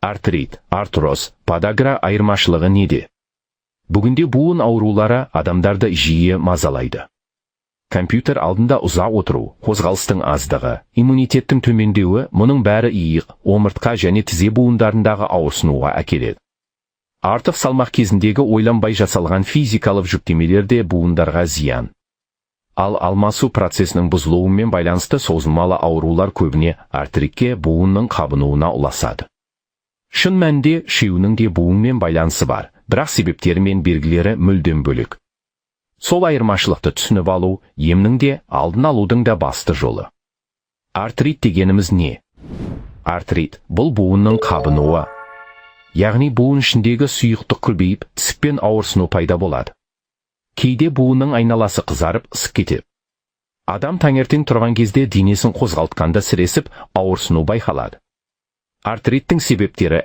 Артрит, артроз, подагра айырмашылығы неде? Бүгінде буын аурулары адамдарды жиі мазалайды. Компьютер алдында ұзақ отыру, қозғалыстың аздығы, иммунитеттің төмендеуі – мұның бәрі иық, омыртқа және тізе буындарындағы ауырсынуға әкеледі. Артық салмақ кезіндегі ойланбай жасалған физикалық жүктемелер де буындарға зиян. Ал алмасу процесінің бұзылуымен байланысты созылмалы аурулар көбіне артритке, буынның қабынуына ұласады. Шын мәнінде үшеуінің де буынмен байланысы бар, бірақ себептері мен белгілері мүлдем бөлек. Сол айырмашылықты түсініп алу – емнің де, алдын алудың да басты жолы. Артрит дегеніміз не? Артрит – бұл буынның қабынуы. Яғни буын ішіндегі сұйықтық көбейіп, ісік пен ауырсыну пайда болады. Кейде буынның айналасы қызарып, ысып кетеді. Адам таңертең тұрған кезде, денесін қозғалтқанда сіресіп, ауырсыну байқалады. Артриттің себептері